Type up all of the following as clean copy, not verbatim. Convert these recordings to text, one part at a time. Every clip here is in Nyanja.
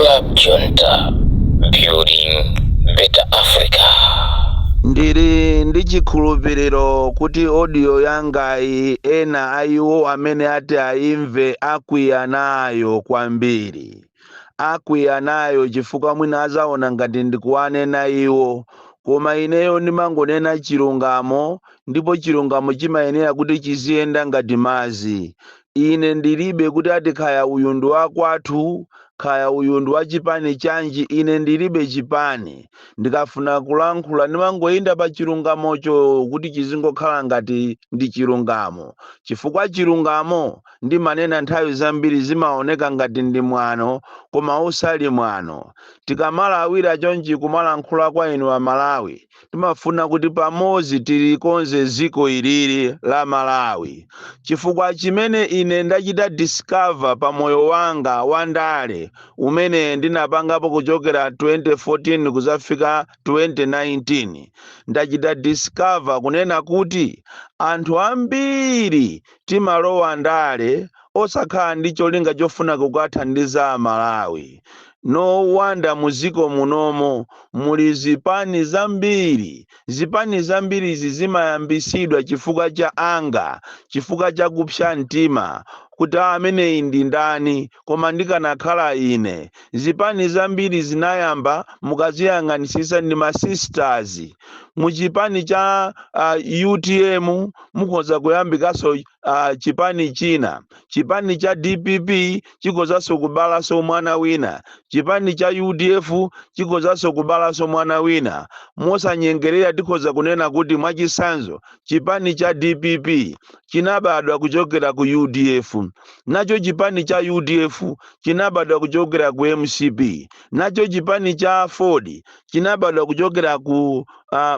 Club Junta, building better Africa. Ndili ndi chikhulupiriro kuti audio yangayi ena a iwo amene ati ayimve akwiya nayo kwambiri. Akwiya nayo chifukwa mwina azaona ngati ndikuwanena iwo, koma ineyo ndimangonena chilungamo, ndipo chilungamo chimayenera kuti chiziyenda ngati madzi. Ine ndilibe kuti ati khaya uyu ndi wakwathu, khaya uyu ndi wachipani chanji. Ine ndilibe chipani. Ndikafuna kulankhula ndimangoyenda pa chilungamocho kuti chizingokhala ngati ndi chilungamo, chifukwa chilungamo, ndimanena nthawi zambiri, zimaoneka ngati ndi mwano koma usali mwano. Tikamalawira chonchi kumalankhula kwa inu Amalawi, timafuna kuti pamodzi tilikonze dziko ilili la Malawi, chifukwa chimene ine ndachita discover pa moyo wanga wa ndale umene ndinapangapo kuchokera 2014 kuzafika 2019, ndachita discover kunena kuti anthu ambiri timalowa ndale osakhala ndi cholinga chofuna kukathandiza Amalawi. No wonder muziko munomo muli zipani zambiri. Zipani zambirizi zimayambisidwa chifukwa cha anga, chifukwa cha kupsa mtima kuti ameneyi ndi ndani, koma ndikanakhala ine. Zipani zambiri zinayamba, mukaziyang'anisisa, ndi ma sisters. Muchipani cha UTM mukhoza kuyambikanso chipani china. Chipani cha DPP chikhozanso kubalanso mwana wina. Chipani cha UDF chikhozanso kubalanso mwana wina. Mosanyengerera tikhoza kunena kuti, mwachisanzo, chipani cha DPP chinabadwa kuchokera ku UDF, nacho chipani cha UDF chinabadwa kuchokera ku MCP, nacho chipani cha AFORD chinabadwa kuchokera ku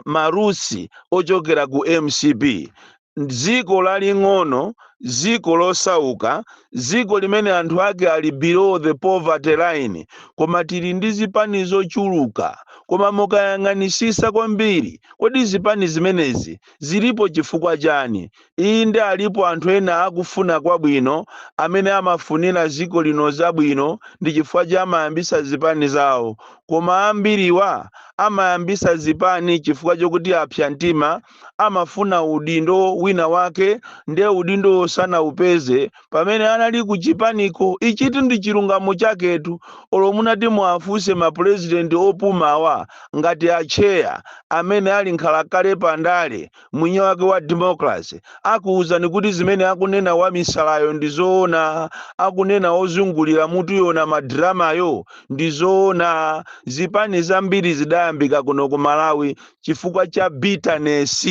marusi ochokera ku MCP. Dziko laling'ono, dziko losauka, dziko limene anthu ake ali below the poverty line, koma tili ndi zipani zochuluka. Koma mukayang'anisisa kwambiri, kodi zipani zimenezi zilipo chifukwa chani? Inde, alipo anthu ena akufuna kwabwino amene amafunira dziko lino zabwino, ndi chifukwa cha amayambisa zipani zawo. Koma ambiriwa amayambisa zipani chifukwa chokuti apsa mtima, amafuna udindo wina wake, ndiye udindo sanawupeze pamene anali ku chipaniko. Ichitu ndi chilungamo chaketu. Olo munati muwafunse mapurezidenti opumawa ngati acheya amene ali nkhalakale pandale, mwini wake wa democracy, akuwuzani kuti zimene akunena wamisalayo ndi zoona, akunena ozungulira mutuyo na madramayo ndi zoona. Zipani zambiri zidayambika kuno ku Malawi chifukwa cha bitterness.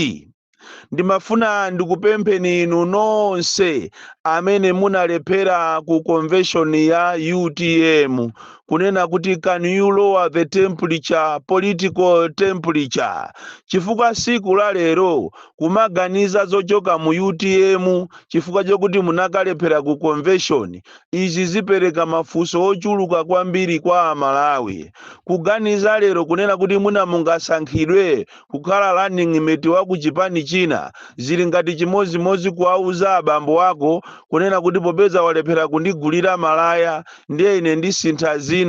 Ndimafuna ndikupempheni inu nonse amene munalephera ku convention ya UTM kunena kuti, can you lower the temperature, political temperature? Chifukwa siku la lero kumaganiza zochoka mu UTM chifukwa chokuti munakalephera ku convention, izi zipereka mafunso ochuluka kwambiri kwa Amalawi. Kuganiza lero kunena kuti muna mungasankhidwe kukhala running mate wa ku chipani china, zili ngati chimozimozi kuwauza abambo ako kunena kuti, popeza walephera kundigulira malaya, ndiye ine ndisintha zina,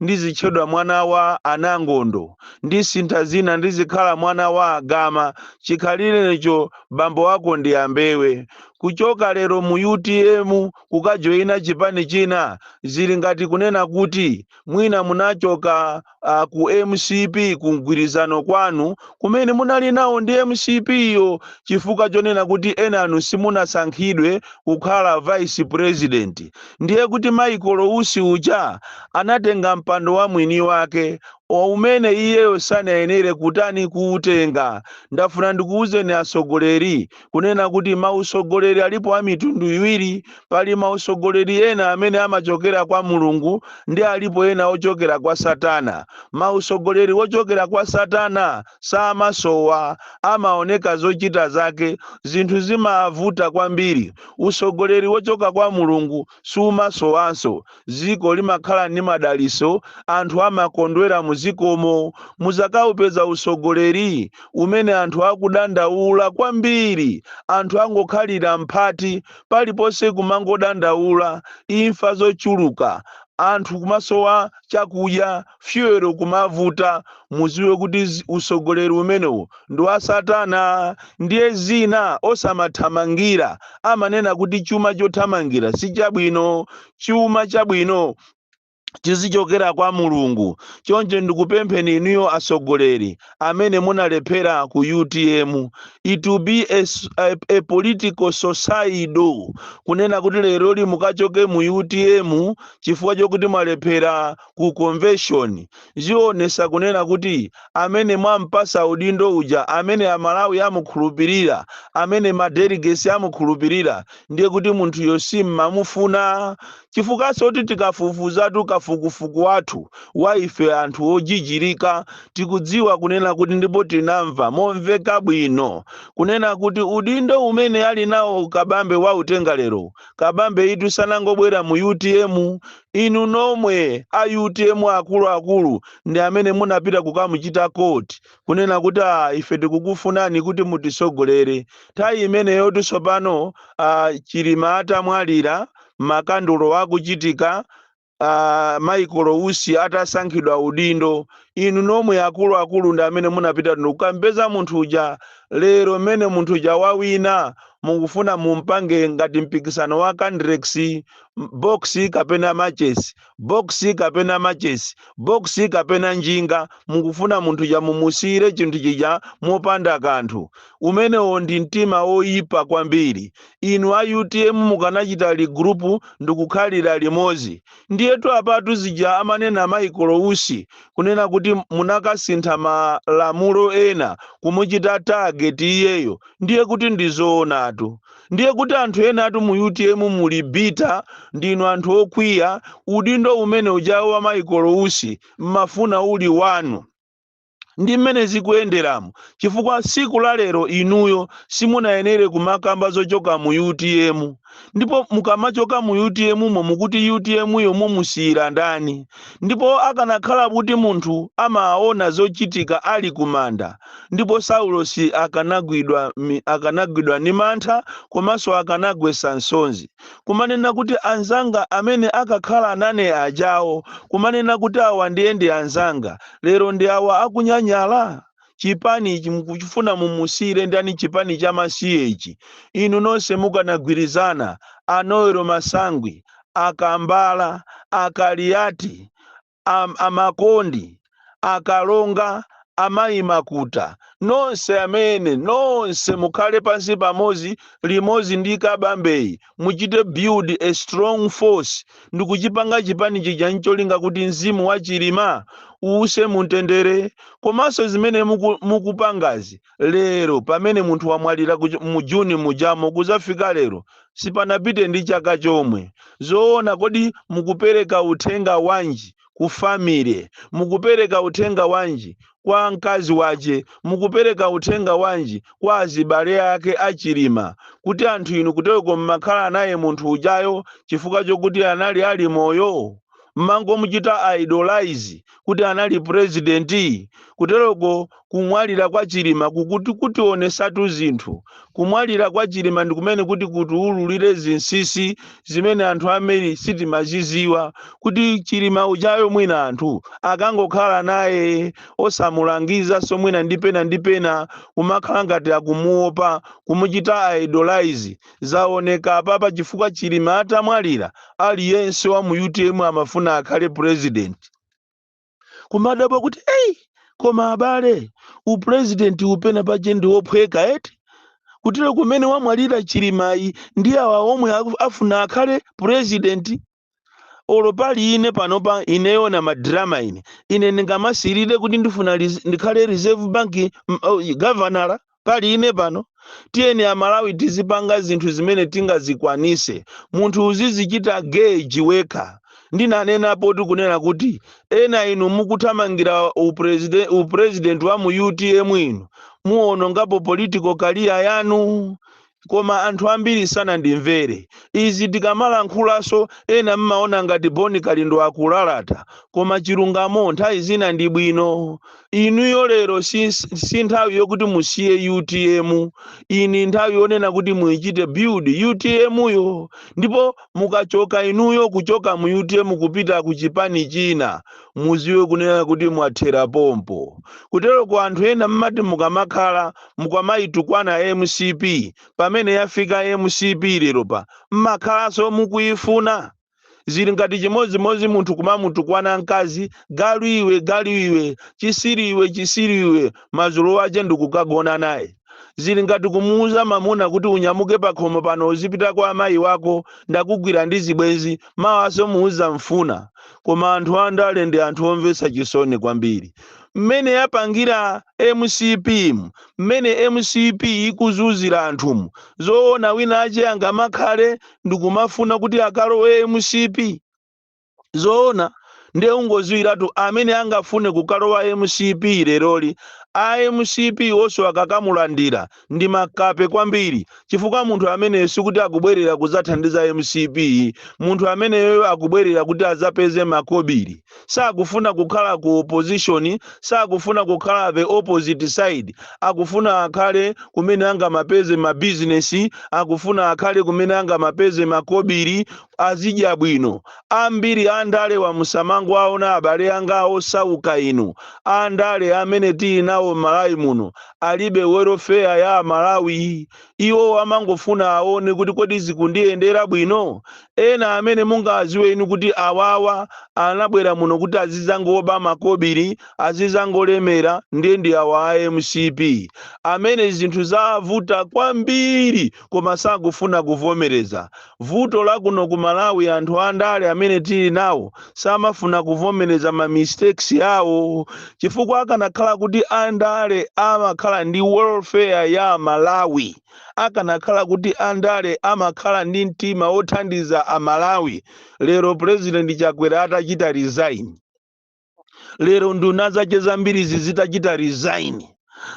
ndizitchedwa mwana wa anangondo, ndisintha zina, ndizikhala mwana wa agama, chikhalirecho bambo wako ndi ambewe. Kuchoka lero mu UTM kukajoyina chipani china zili ngati kunena kuti mwina munachoka ku MCP, ku mgwirizano kwanu kumene munali nawo ndi MCP yo, chifukwa chonena kuti enanu simunasankhidwe kukhala vice president, ndiye kuti Michael Usi uja anatenga mpando wa mwini wake umene iyeyo sanayenere kutani, kuutenga. Ndafuna ndikuwuzeni atsogoleri kunena kuti mausogoleri alipo a mitundu iwiri. Pali mausogoleri ena amene amachokera kwa Mulungu, ndi alipo ena ochokera kwa Satana. Mausogoleri ochokera kwa Satana samasowa, amaoneka zochita zake, zinthu zimavuta kwambiri. Usogoleri wochoka kwa Mulungu sumasowanso. Dziko limakhala ndi madaliso, anthu amakondwera muzikomo. Muzakaupeza usogoleri umene anthu akudandaula kwambiri, anthu angokhalira mphati, paliponse kumangodandaula, imfa zochuluka. Anthu kumasowa chakudya, fuel kumavuta, muziwe kuti usogoleri umenewu ndi wa satana. Ndiye zina osamathamangira. Amanena kuti chuma chothamangira si chabwino. Chuma chabwino chizichokera kwa Mulungu. Choncho ndikupempheni inuyo atsogoleri amene munalephera ku UTM, it will be a political suicide kunena kuti leroli mukachoke mu UTM chifukwa chokuti mwalephera ku convention. Zionesa kunena kuti amene mwampasa udindo uja, amene Amalawi amukhulupirira, amene madelegates amukhulupirira, ndiye kuti munthuyo simmamufuna. Chifukwanso kuti tikafufuzatu kafukufuku wathu wa ife anthu ojijirika, tikudziwa kunena kuti, ndipo tinamva momveka bwino kunena kuti udindo umene ali nawo Kabambe wautenga lero, Kabambe itu sanangobwera mu UTM. Inu nomwe a UTM akuluakulu ndi amene munapita kukamuchita court kunena kuti, "Ah, ife tikukufunani kuti mutisogolere." Nthawi imeneyo tsopano Chilima atamwalira, makandulo akuchitika, Michael Usi atasankhidwa udindo, inu nomwe akuluakulu ndi amene munapita kukampeza munthu uja. Lero mmene munthu uja wawina, mukufuna mumpange ngati mpikisano wa Candrex, box kapena matches, box kapena matches, box kapena njinga. Mukufuna munthu uja mumusiyire chinthu chija mopanda kanthu. Umenewo ndi mtima oyipa kwambiri. Inu a UTM mukanachita regroup ndikukhalira limodzi. Ndiyetu apatu zija amanena Michael Usi kunena kuti munakasintha malamulo ena kumuchita target iyeyo, ndiye kuti ndizoonatu. Ndiye kuti anthu ena atu mu UTM muli bitter, ndinu anthu okwiya. Udindo umene ujawo wa Michael Usi mmafuna uli wanu. Ndi mmene zikuyenderamo, chifukwa siku la lero inuyo simunayenere kumakamba zochoka mu UTM. Ndipo mukamachoka mu UTM mo, mukuti UTM yo mumusiyira ndani? Ndipo akanakhala kuti munthu amaona zochitika ali kumanda, ndipo Saulosi akanagwidwa ndi mantha, komanso akanagwesa nsonzi kumanena kuti anzanga amene akakhala nane ajawo, kumanena kuti awa ndiye ndi anzanga, lero ndi awa akunyanyala. Chipani ichi mukuchifuna mumusiyire ndani? Chipani cha masiye ichi, inu nonse mukanagwirizana, Anoero Masangwi, Akambala, Akaliati, Amakondi, Akalonga, Amayi Makuta, nonse amene nonse mukhale pansi pamodzi limodzi ndi Kabambeyi, muchite build a strong force ndikuchipanga chipani chija, ncholinga kuti mzimu wa Chilima uuse mumtendere. Komanso zimene mukupangazi lero, pamene munthu wamwalira mu Juni mujamo, kuzafika lero sipanapite ndi chaka chomwe, zoona kodi mukupereka uthenga wanji ku family? Mukupereka uthenga wanji kwa mkazi wace? Mukupereka uthenga wanji kwa azibale ake Achilima, kuti anthu inu kuteko mmakhala naye munthu ujayo chifukwa chokuti anali ali moyo, mmangomuchita idolize kuti anali president? Kuteroko kumwalira kwa Chilima kukuti kutionesatu zinthu. Kumwalira kwa Chilima ndi kumene kuti kutiululire zinsinsi zimene anthu ambiri sitimaziziwa, kuti Chilima ujayo mwina anthu akangokhala naye osamulangiza, so mwina ndi pena ndi pena kumakhala ngati akumuopa, kumuchita idolize. Zaoneka apapa, chifukwa Chilima atamwalira, aliyense wa mu UTM amafuna akhale president. Kumadabwa kuti, "Ei, koma abale, upresident upena pache ndi wophweka eti?" Kutero kumene wamwalira Chilimayi, ndi awa omwe afuna akhale president. Olo pali ine panopa, ineyo na madrama, ine ndingamasirire kuti ndifuna ndikhale Reserve Bank oh, governor? Pali ine pano, tiyeni Amalawi tizipanga zinthu zimene tingazikwanise. Munthu uzizichita gauge wekha. Ndinanenapo tikunena kuti ena inu mukuthamangira upresident wa mu UTM, inu muwonongapo political career yanu. Koma anthu ambiri sanandimvere. Izi tikamalankhulaso, ena mmaona ngati Boni Kalindo akulalata, koma chilungamo nthawi zina ndi bwino. Inuyo lero si nthawi yokuti musiye UTM. Ini nthawi yonena kuti muichite build UTM yo. Ndipo mukachoka inuyo, kuchoka mu UTM kupita ku chipani china, muziwe kunena kuti mwathera pompo. Kutero ku anthu ena mmati mukamakhala mukamayitukwana MCP, pamene yafika MCP lero pa mmakhalanso mukuyifuna. Zili ngati chimodzimodzi munthu kumamutukwana mkazi, "Galu iwe, galu iwe, chisiri iwe, chisiri iwe," madzulo ache ndikukagona naye. Zili ngati kumuuza mamuna kuti, "Unyamuke pakhomo pano, uzipita kwa amayi wako, ndakugwira ndi zibwenzi." Mawaso muuza mfuna. Koma anthu andale ndi anthu omvetsa chisoni kwambiri. Mmene yapangira MCP, mmene MCP ikuzunzira anthumu, zoona wina ache angamakhale ndikumafuna kuti akalowe MCP? Zoona? Ndiye ungoziwiratu amene angafune kukalowa MCP leroli, a MCP onso akakamulandira ndi makape kwambiri, chifukwa munthu ameneyo sikuti akubwerera kudzathandiza MCP. Munthu ameneyo akubwerera kuti adzapeze makobiri. Sakufuna kukhala ku opposition, sakufuna kukhala the opposite side. Akufuna akhale kumene angamapeze mabizinesi, akufuna akhale kumene angamapeze makobiri, azidya bwino. Ambiri andale wa musamango aona, abale anga osauka inu. Andale amene tili nawo m'Malawi muno alibe welfare ya Malawi. Iwo amangofuna aone kuti kodi zikundiyendera bwino. Ena amene mungaziwe inu kuti awawa anabwera muno kuti azizangoba makobiri, azizangolemera, ndiye ndi awa a MCP, amene zinthu zavuta kwambiri koma sakufuna kuvomereza. Vuto lakuno ku Malawi, anthu andale amene tili nawo samafuna kuvomereza ma mistakes yawo, chifukwa akanakhala kuti andale amakhala ndi welfare ya Malawi, akanakhala kuti andale amakhala ndi mtima wothandiza Amalawi, lero President Chakwera atachita resign, lero nduna zache zambirizi zitachita resign,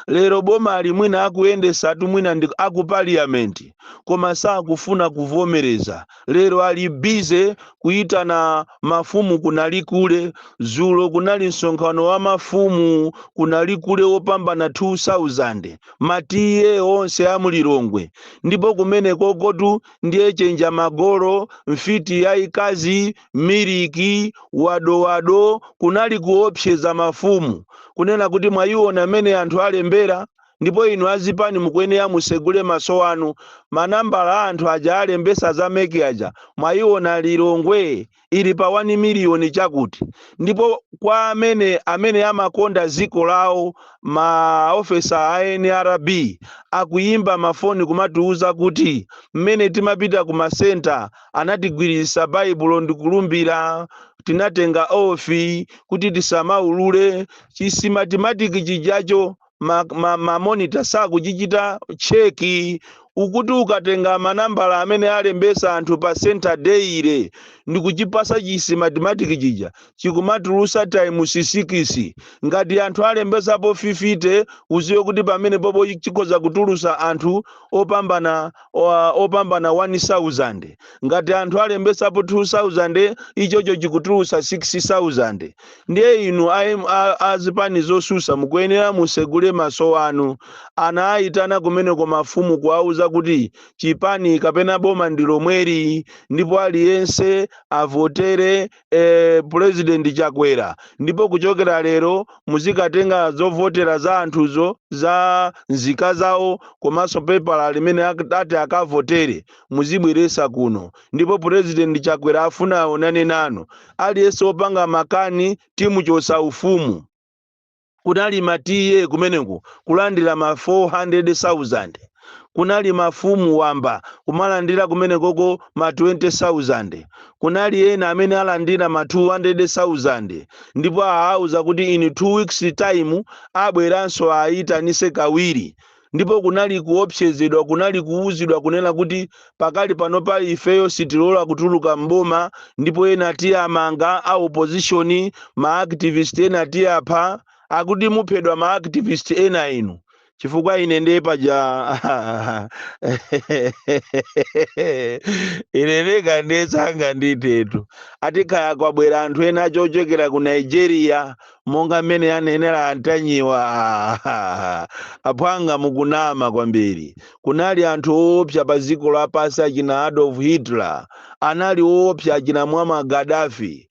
lero boma limwina akuyendesatu mwina ndi aku parliament, koma sakufuna kuvomereza. Lero ali busy kuyitana mafumu kunalikule. Zulo kunali msonkhano wa mafumu kunalikule wopambana 2000, matiye onse amulilongwe. Ndipo kumene kokotu ndiye chenja magolo, mfiti yayikazi, miliki wadowado. Kunali kuopseza mafumu kunena kuti, "Mwayiona amene anthu alembera, ndipo inu azipani mukuyenera musegule maso anu. Manambala a anthu aja alembesa za MEC aja mwayiona, Lilongwe ili pa 1 miliyoni chakuti. Ndipo kwa amene amakonda dziko lawo, maofesa a NRB akuyimba mafoni kumatiuza kuti mmene timapita ku masenta anatigwirisa Baibulo ndikulumbira, tinatenga oath kuti tisamaulule chi Smartmatic chijacho. Ma monitor sakuchichita check. Ukuti ukatenga manambala amene alembesa anthu pa center daily ndikuchipasa chi Smartmatic chija, chikumatulusa times 6. Ngati anthu alembesapo 50, uziwe kuti pamene popo chikhoza kutulusa anthu opambana 1000. Ngati anthu alembesapo 2000, ichocho chikutulusa 6000. Ndiye inu azipani zosusa mukuyenera musegule maso anu." Ana ayitana kumeneko mafumu kuwauza kuti chipani kapena boma ndi lomweri, ndipo aliyense avotere President Chakwera. Ndipo kuchokera lero muzikatenga zovotera za anthuzo, za nzika zawo, komanso pepala limene ati akavotere, muzibweresa kuno. Ndipo President Chakwera afuna aonane nanu. Aliyense wopanga makani timuchosa ufumu. Kunali matiye kumeneku kulandira ma 400,000, kunali mafumu wamba kumalandira kumenekoko ma 20,000, kunali ena amene alandira ma 200,000. Ndipo aauza kuti in 2 weeks time abweranso ayitanise kawiri. Ndipo kunali kuopsezedwa, kunali kuuzidwa kunena kuti pakali pano pa ifeyo sitilola kutuluka mboma, ndipo ena tiyamanga a opposition, ma activist ena tiyapha. Akuti muphedwa ma activist ena inu. Chifukwa ine ndiye paja ine ndeka ndesanga nditetu ati kaya kwabwera anthu ena achochokera ku Nigeria, monga mmene anenera Antanyiwa. Aphwanga, mukunama kwambiri. Kunali anthu owopsa pa dziko lapansi, achina Adolf Hitler anali owopsa, achina Muammar Gaddafi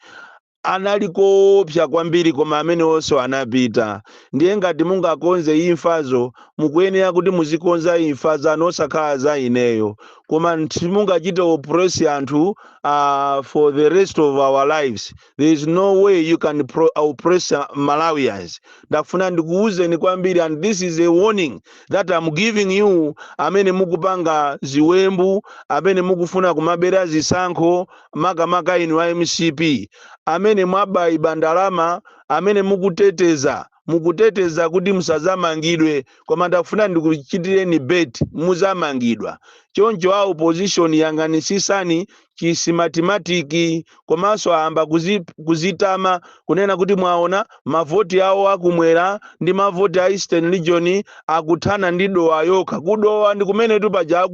anali koopsa kwambiri, koma amene onse anapita. Ndiye ngati mungakonze imfazo, mukuyenera kuti muzikonza imfa zanu, osakhala za ineyo. Koma simungachite oppress anthu for the rest of our lives. There is no way you can oppress Malawians. Ndafuna ndikuwuzeni kwambiri, and this is a warning that I'm giving you, amene mukupanga ziwembu, amene mukufuna kumabera zisankho, makamaka inu a MCP amene mwabayiba ndalama, amene mukuteteza kuti musazamangidwe. Koma ndafuna ndikuchitireni bet, muzamangidwa. Choncho a opposition, yang'anisisani chi Smartmatic. Komanso ayamba kuzitama kunena kuti mwaona mavoti awo akumwera ndi mavoti a Eastern Region akuthana ndi Dowa yokha. Kudowa ndi kumene tupaja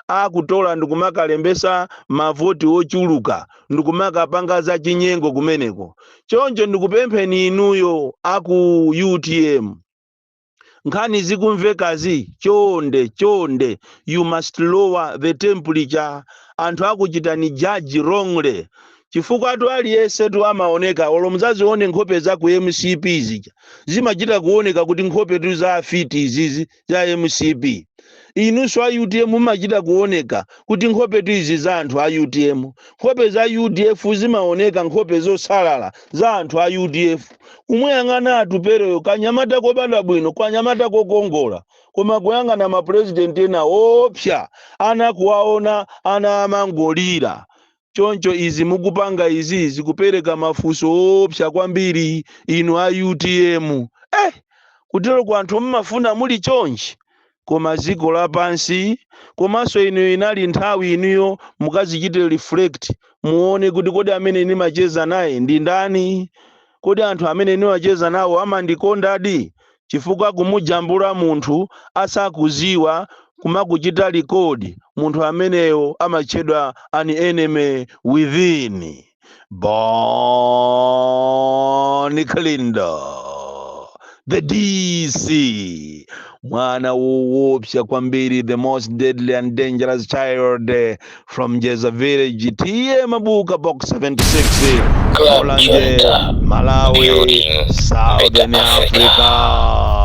akutola ndikumakalembesa mavoti ochuluka, ndikumakapanga za chinyengo kumeneko. Choncho ndikupempheni inuyo aku UTM, nkhani zikumvekazi, chonde chonde, you must lower the temperature. Anthu akuchitani judge wrongly, chifukwa tu aliyense tu amaoneka. Olo muzazione nkhope za ku MCP zija, zimachita kuoneka kuti nkhope tu za afiti izizi za MCP. Inunso a UTM mumachita kuoneka kuti nkhope tu izi za anthu a UTM. Nkhope za UDF zimaoneka, nkhope zosalala za anthu a UDF. Kumuyang'ana Atupereyo, kanyamata kobadwa bwino, kanyamata kokongola, koma kuyang'ana mapurezidenti ena opsa, ana kuwaona ana amangolira. Choncho izi mukupanga izi zikupereka mafunso opsa kwambiri inu a UTM. Kutero ku anthu mmafuna muli chonchi, koma dziko lapansi. Komanso inu, inali nthawi inuyo mukazichite reflect, muone kuti kodi amene ndimacheza naye ndi ndani? Kodi anthu amene ndimacheza nawo amandikondadi? Chifukwa kumujambula munthu asakuziwa, kumakuchita record, munthu ameneyo amatchedwa an enemy within. Bon Kalindo, the DC, mwana woopsa kwambiri, the most deadly and dangerous child from Jeza Village, T/A Mabuka, Box 76, Club Mulanje, Junta, Malawi, building Southern better Africa. Africa.